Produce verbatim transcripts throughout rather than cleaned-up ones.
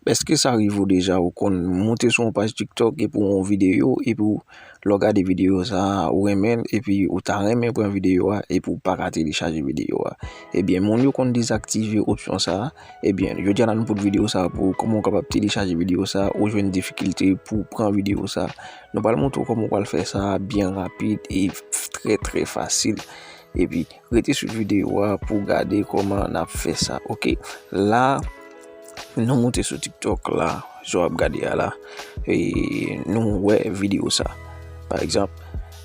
Èske sa rive w deja ou konn moute sou yon paj TikTok epi w wè yon videyo, epi w, lè w gade videyo sa a, ou renmen l, epi ou ta renmen pran videyo a, epi w pa ka telechaje videyo a? Ebyen, moun yo konn dezaktive opsyon sa a. Ebyen, jodi a la nou pote videyo sa a pou ou, kòman w kapab telechaje videyo sa a, ou jwenn difikilte pou w pran videyo sa a. Nou pral montre w kòman w pral fè sa a byen rapid e f-, trè, trè fasil. Epi, rete sou videyo a pou w gade kòman n ap fè sa, oke? La, nou moute sou TikTok la, jan w ap gade a la, e nou wè videyo sa. Pa egzanp,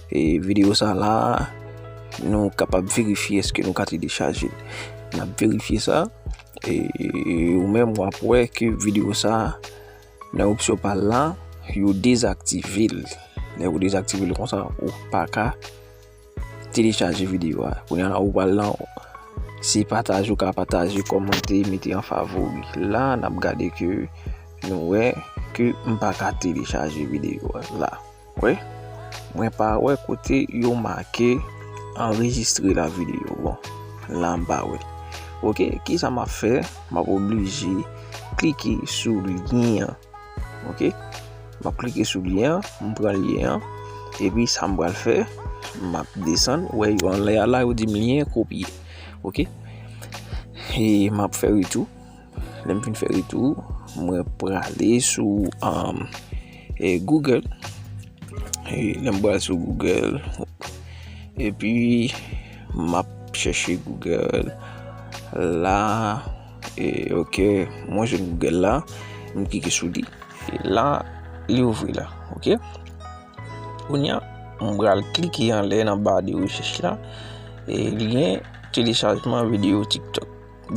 e videyo sa la, nou kapab verifye èske nou ka telechaje l. N ap verifye sa, e ou menm w ap wè ke videyo sa, nan opsyon pa l la, yo dezaktive l. Lè yo dezaktive l konsa, ou pa ka telechaje videyo a. Kounye a la, ou pral nan, se pataje, ou ka pataje, kòmante, mete an favori. La, n ap gade ke nou wè ke m pa ka telechaje videyo a la. Wè, mwen pa wè kote yo make anrejistre la videyo. Bon, la m pa wè. Oke, kisa m ap fè? M ap oblije klike sou lyen an. Oke? M ap klike sou lyen an, m pran lyen an, epi sa m pral fè, m ap desann, ou wè yo anlè a la, yo di m lyen kopye. Oke? E m ap fè retou. Lè m fin fè retou, mwen prale sou, um, e, Google. E lè m pral sou Google, epi m ap chèche Google la. E, oke, mwen jwenn Google la, m klike sou li. E la, li ouvri la, oke? Kounye a, m pral klike anlè nan ba de rechèch la, e lyen telechajman videyo TikTok.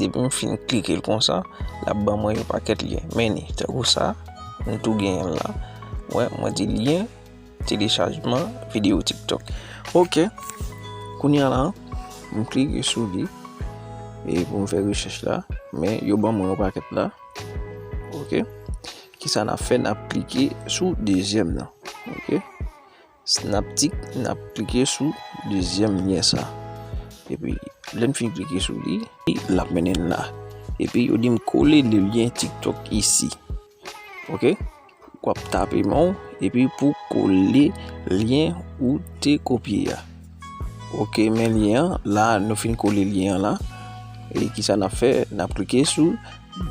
Depi m fin klike l konsa, l ap ban mwen yon pakèt lyen. Men ni, tankou sa, m tou genyen l la. Wè, mwen di lyen telechajman videyo TikTok. Oke. Kounye a la, m klike sou li. E pou m fè rechèch la, men yo ban mwen yon pakèt la. Oke. Kisa n ap fè? N ap klike sou dezyèm nan. Oke. N ap tik, n ap klike sou dezyèm lyen sa. Epi, lè n fin klike sou li, l ap mennen n la. Epi, yo di m kole le lien TikTok ici. Oke? W ap tape men w, epi pou kole lyen ou te kopye a. Oke, men lyen an, la, nou fin kole lyen an la. E kisa n ap fè? N ap klike sou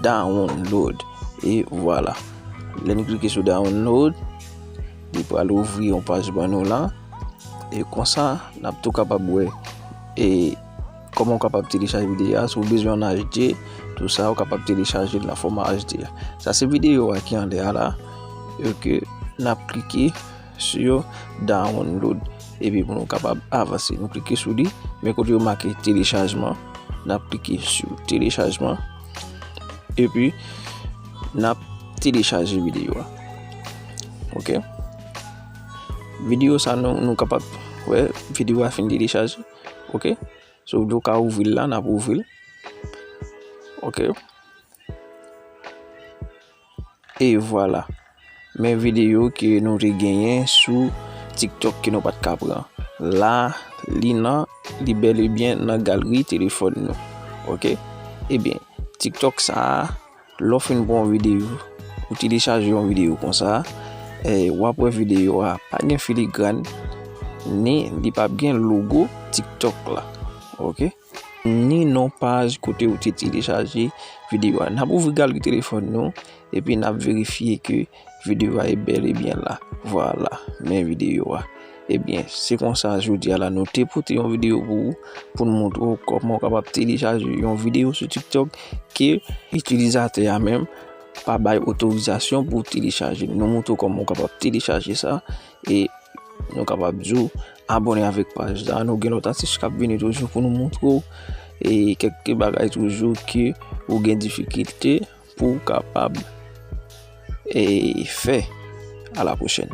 download. E vwala. Lè n klike sou download, li pral ouvri yon paj ban nou la. E konsa, n ap tou kapab wè, e, kòman w kapab telechaje videyo a. Si w bezwen an H D, tou sa, w kapab telechaje l nan fòma H D a. Sa se videyo a ki anlè a la. E ke n ap klike sou download. Epi pou nou kapab avanse, nou klike sou li. Men kote yo make telechajman, n ap klike sou telechajman. Epi, n ap telechaje videyo a. Oke? Videyo sa, nou, nou kapab wè videyo a fin telechaje. Oke? So, nou ka ouvri l la, n ap ouvri l. Oke? E vwala. Men videyo ke nou te genyen sou TikTok ke nou pa t ka pran. La, li nan, li bèl e byen nan galri telefòn nou. Oke? Ebyen, TikTok sa a, lè w fin pran yon videyo, ou telechaje yon videyo konsa, e, w ap wè videyo a pa gen filigran, ni li p ap gen logo TikTok la. Oke? Ni non paj kote ou te telechaje videyo a. N ap ouvri galri telefòn nou, epi n ap verifye ke videyo a e bèl e byen la. Vwala, men videyo a. Ebyen, se konsa jodi a la nou te pote yon videyo pou ou, pou n montre w kòman w kapab telechaje yon videyo sou TikTok ke itilizatè a menm pa bay otorizasyon pou w telechaje. Nou montre w kòman w kapab telechaje sa, e nou kapab di w abòne avèk paj la. Nou gen lòt atis k ap vini toujou pou nou montre w, e kèk bagay toujou ke ou gen difikilte pou w kapab, e, fè. À la prochaine.